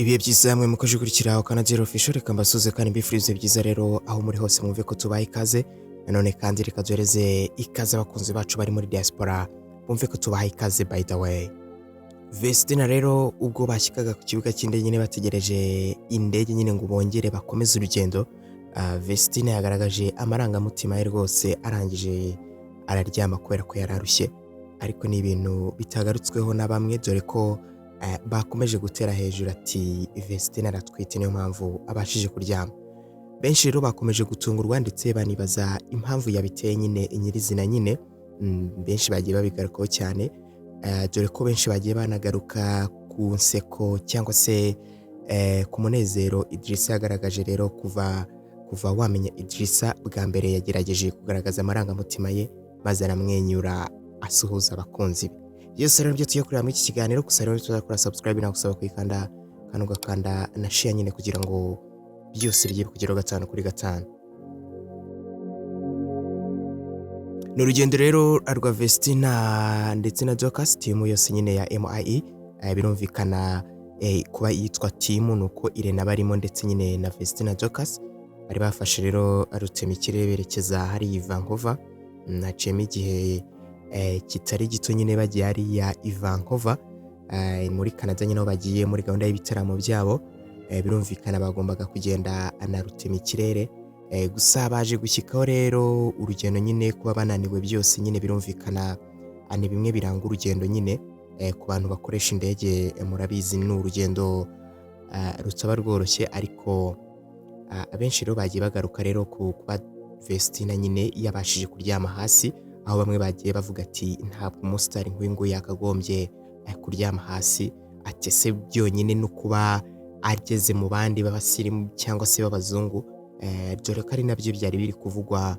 Ibihe byiza mwe mukomeje gukurikira Kanagera Official, reka mbasuze kandi mbifurize byiza rero aho muri hose, mwumve ko tubaye ikaze. Nanone kandi reka duhereze ikaze abakunzi bacu bari muri diaspora, bumve ko tubahaye ikaze. By the way, Vestina rero ubwo bashyikaga ku kibuga cy'indege nyine bategereje indege nyine ngo bongere bakomeze urugendo, Vestina yagaragaje amarangamutima ye rwose, arangije araryama kubera ko yari arushye. Ariko ni ibintu bitagarutsweho na bamwe, dore ko bakomeje gutera hejuru ati: "Vestina aratwite, niyo mpamvu abashije kuryama." Benshi rero bakomeje gutungurwa ndetse banibaza impamvu yabiteye nyine nyirizina nyine. Benshi bagiye babigarukaho cyane, dore ko benshi bagiye banagaruka ku nseko cyangwa se ku munezero Idrissa yagaragaje. Rero kuva wamenya Idrissa bwa mbere, yagerageje kugaragaza amarangamutima ye maze aramwenyura, asuhuza abakunzi be. Byose rero byo tugiye kureba muri iki kiganiro. Gusa rero tuzakora subscribe, nagusaba kuyikanda kandi ugakanda na share nyine kugira ngo byose bijye kugeraho gatanu kuri gatanu. Ni urugendo rero rwa Vestina ndetse na Dorcas, team yose nyine ya MIE. Birumvikana kuba yitwa team ni uko Irene barimo ndetse nyine na Vestina Dorcas bari bafashe rero rutemikirere berekeza hariya i Vancouver. Haciyemo igihe kitari gito nyine bagiye hariya i Vancouver, muri Canada nyine, aho bagiye muri gahunda y'ibitaramo byabo. Birumvikana bagombaga kugenda na rutemikirere. Gusa baje gushyikaho rero urugendo nyine kuba bananiwe byose nyine birumvikana, ni bimwe biranga urugendo nyine. Ku bantu bakoresha indege, murabizi ni urugendo rutaba rworoshye. Ariko abenshi rero bagiye bagaruka rero ku kuba Vestina nyine yabashije kuryama hasi, aho bamwe bagiye bavuga ati: "Ntabwo umusitari nk'uyu nguyu yakagombye kuryama hasi." Ati: "Ese byonyine no kuba ageze mu bandi b'abasirimu cyangwa se b'abazungu?" Dore ko ari nabyo byari biri kuvugwa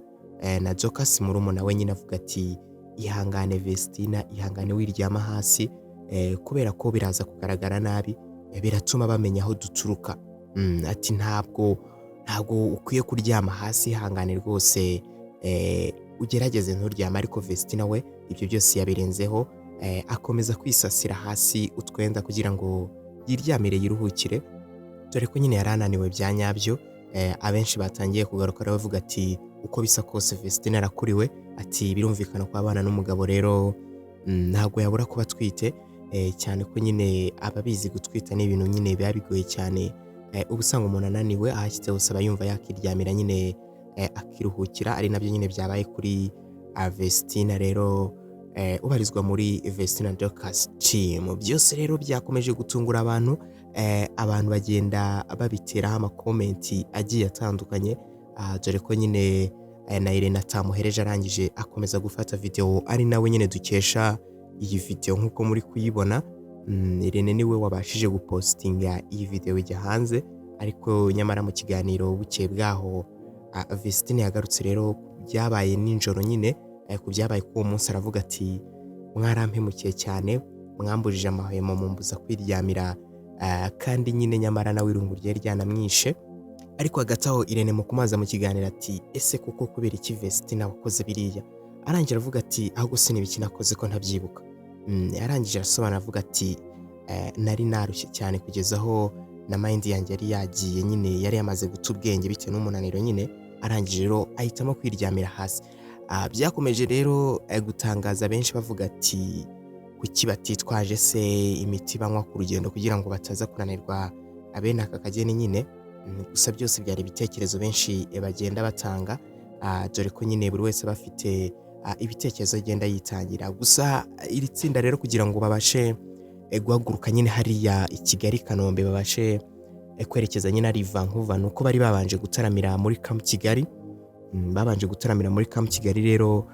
na Dorcas murumuna we nyine, avuga ati: "Ihangane Vestina, ihangane wiryama hasi, kubera ko biraza kugaragara nabi, biratuma bamenya aho duturuka." Ati: Ntabwo ukwiye kuryama hasi, ihangane rwose, ugerageze nturyame." Ariko Vestina we ibyo byose yabirenzeho, akomeza kwisasira hasi utwenda kugira ngo yiryamire yiruhukire, dore ko nyine yari ananiwe bya nyabyo. Abenshi batangiye kugaruka rero bavuga ati: "Uko bisa kose Vestina arakuriwe." Ati: "Birumvikana ko abana n'umugabo rero ntabwo yabura kuba atwite," cyane ko nyine ababizi gutwita ni ibintu nyine biba bigoye cyane. Uba usanga umuntu ananiwe, ahashyitse hose aba yumva yakiryamira nyine, akiruhukira, ari nabyo nyine byabaye kuri Vestina rero ubarizwa muri Vestina Dorcas Team. Byose rero byakomeje gutungura abantu, abantu bagenda babiteraho amakomenti agiye atandukanye, dore ko nyine na Irene atamuhereje, arangije akomeza gufata video, ari nawe nyine dukesha iyi video nk'uko muri kuyibona. Irene niwe wabashije gupostinga iyi video ijya hanze. Ariko nyamara mu kiganiro bukeye bwaho, Vestine yagarutse rero byabaye nijoro nyine, ku byabaye kuri uwo munsi, aravuga ati: "Mwarampemukiye cyane, mwambujije amahwemo, mumbuza kwiryamira," kandi nyine nyamara nawe irungu ryari ryanamwishe. Ariko hagati aho Irene mu kumaza mu kiganiro ati: "Ese kuko kubera iki Vestina wakoze biriya?" Arangira avuga ati: "Ahubwo se ni ibiki nakoze ko ntabyibuka?" Arangije arasobanura avuga ati: "Nari narushye cyane kugeza aho na mind yanjye yari yagiye nyine, yari yamaze guta ubwenge bitewe n'umunaniro nyine." Arangije rero ahitamo kwiryamira hasi. Byakomeje rero gutangaza benshi, bavuga ati: "Kuki batitwaje se imiti banywa ku rugendo kugira ngo bataza kunanirwa bene aka kageni nyine?" Gusa byose byari ibitekerezo benshi bagenda batanga, dore ko nyine buri wese aba afite ibitekerezo agenda yitangira. Gusa iri tsinda rero kugira ngo babashe guhaguruka nyine hariya i Kigali, Kanombe, babashe kwerekeza nyine ari Vancouver, ni uko bari babanje gutaramira muri Camp Kigali. Babanje gutaramira muri Camp Kigali rero,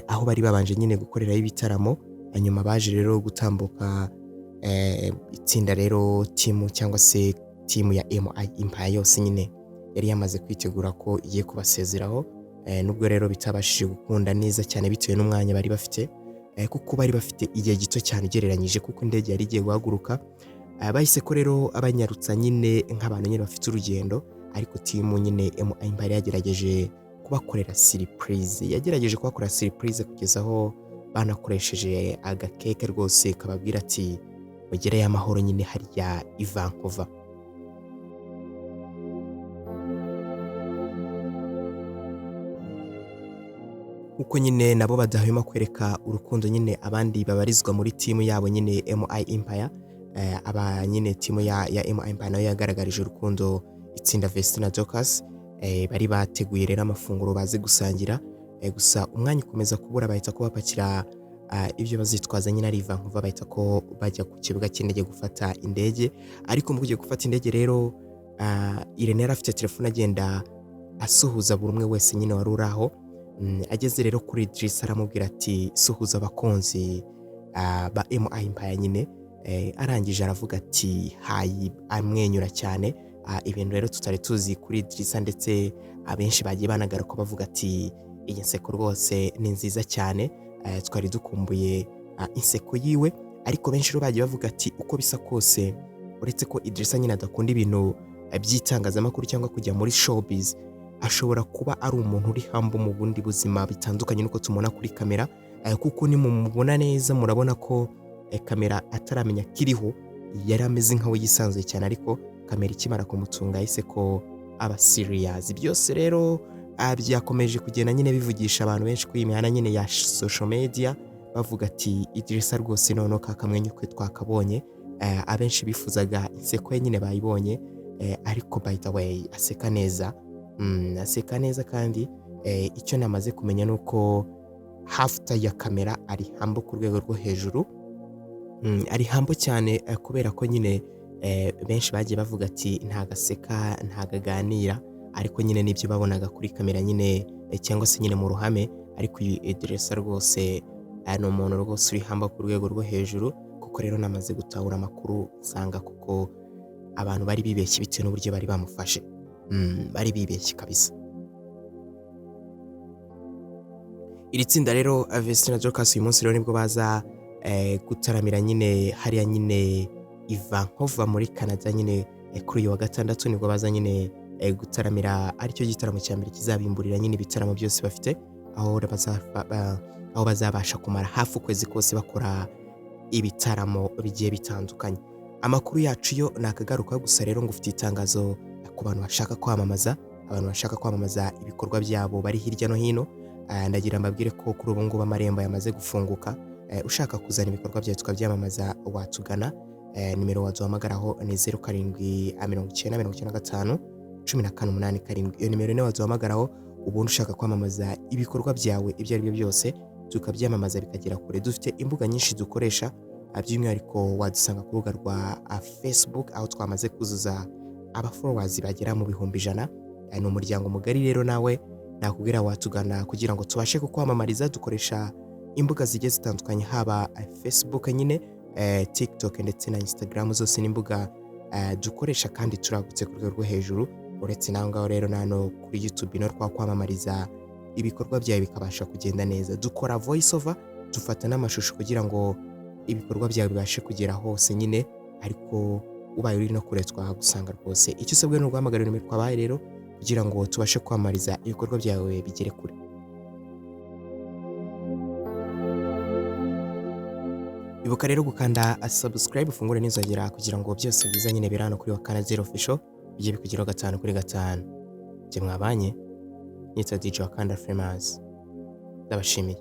aho bari babanje nyine gukorerayo ibitaramo. Hanyuma baje rero gutambuka, itsinda rero, team cyangwa se team ya MI Empire yose nyine yari yamaze kwitegura ko igiye kubasezeraho. Nubwo rero bitabashije gukunda neza cyane bitewe n'umwanya bari bafite, kuko bari bafite igihe gito cyane ugereranyije, kuko indege yari igiye guhaguruka. Bahise ko rero abanyarutsa nyine nk'abantu nyine bafite urugendo. Ariko team nyine MI Empire yagerageje kubakorera surprise, yagerageje kubakorera surprise kugeza aho banakoresheje agakeke rwose kababwira ati: Mugereyo amahoro nyine hariya i Vancouver. Nkuko nyine nabo badahwema kwereka urukundo nyine abandi babarizwa muri timu yabo nyine MI Empire. Aba nyine timu ya MI Empire nayo yagaragarije urukundo itsinda Vestine na Dorcas. Bari bateguye rero amafunguro baze gusangira, gusa umwanya ukomeza kubura, bahita ko bapakira ibyo bazitwaza nyine ari i Vancouver, bahita ko bajya ku kibuga cy'indege gufata indege. Ariko mu kujya gufata indege rero, Irene yari afite telefone, agenda asuhuza buri umwe wese nyine wari uri aho. Ageze rero kuri Idrissa, aramubwira ati: "Suhuza abakunzi ba MI Empire nyine." Arangije aravuga ati: "Hi," amwenyura cyane. Ibintu rero tutari tuzi kuri Idrissa, ndetse abenshi bagiye banagaruka bavuga ati: "Iyi nseko rwose ni nziza cyane." Twari dukumbuye inseko yiwe. Ariko benshi rero bagiye bavuga ati: "Uko bisa kose, uretse ko Idrissa nyine adakunda ibintu by'itangazamakuru cyangwa kujya muri showbiz, ashobora kuba ari umuntu uri humble mu bundi buzima, bitandukanye n'uko tumubona kuri kamera." Kuko nimumubona neza murabona ko kamera ataramenya ko iriho yari ameze nkaho yisanzuye cyane, ariko kamera ikimara kumutunga yahise ko aba serious. Byose rero byakomeje kugenda nyine bivugisha abantu benshi kuri iyi mihanda nyine ya social media, bavuga ati: "Idrissa rwose noneho ka kamwenyu kwe twakabonye." Abenshi bifuzaga inseko ye nyine bayibonye. Ariko by the way aseka neza, aseka neza kandi icyo namaze kumenya ni uko after ya kamera ari humble ku rwego rwo hejuru. Ari humble cyane, kubera ko nyine benshi bagiye bavuga ati: "Ntagaseka, ntagaganira," ariko nyine nibyo babonaga kuri kamera nyine, cyangwa se nyine mu ruhame. Ariko uyu Idrissa rwose ni umuntu rwose uri humble ku rwego rwo hejuru, kuko rero namaze gutahura amakuru nsanga kuko abantu bari bibeshye bitewe n'uburyo bari bamufashe. Bari bibeshye kabisa. Iri tsinda rero Vestine na Dorcas, uyu munsi rero nibwo baza gutaramira nyine hariya nyine i Vancouver muri Canada nyine. Kuri uyu wa gatandatu nibwo baza nyine gutaramira, aricyo gitaramo cya mbere kizabimburira nyine ibitaramo byose bafite, aho bazabasha kumara hafi ukwezi kose bakora ibitaramo bigiye bitandukanye. Amakuru yacu yo ni akagaruka. Gusa rero ngo ufite itangazo ku bantu bashaka kwamamaza, abantu bashaka kwamamaza ibikorwa byabo bari hirya no hino. Ndagira mbabwire ko kuri ubu ngubu amarembo yamaze gufunguka. Ushaka kuzana ibikorwa byawe tukabyamamaza, watugana. Nimero waduhamagaraho ni 0799514887. Iyo nimero niyo waduhamagaraho ubundi ushaka kwamamaza ibikorwa byawe ibyo ari byo byose, tukabyamamaza bikagera kure. Dufite imbuga nyinshi dukoresha, by'umwihariko wadusanga ku rubuga rwa Facebook, aho twamaze kuzuza aba followers bagera mu 100,000. Ni umuryango mugari. Rero nawe nakubwira watugana kugira ngo tubashe kukwamamariza. Dukoresha imbuga zigiye zitandukanye, haba Facebook nyine, TikTok ndetse na Instagram, zose ni imbuga dukoresha kandi turagutse ku rwego rwo hejuru. Uretse naho ngaho rero, na hano kuri YouTube no twakwamamariza ibikorwa byawe bikabasha kugenda neza. Dukora voice over, dufata n'amashusho kugira ngo ibikorwa byawe bibashe kugera hose nyine, ariko ubaye uri no kure twahagusanga rwose. Icyo usabwa ni uguhamagara nimero twabaye rero kugira ngo tubashe kwamamariza ibikorwa byawe bigere kure. Ibuka rero gukanda subscribe, ufungure n'inzogera kugira ngo byose byiza nyine biri hano kuri Wakana Zero Official bijye bikugeraho gatanu kuri gatanu. Jye mwabanye nitwa DJ Wakanda Famous, ndabashimiye.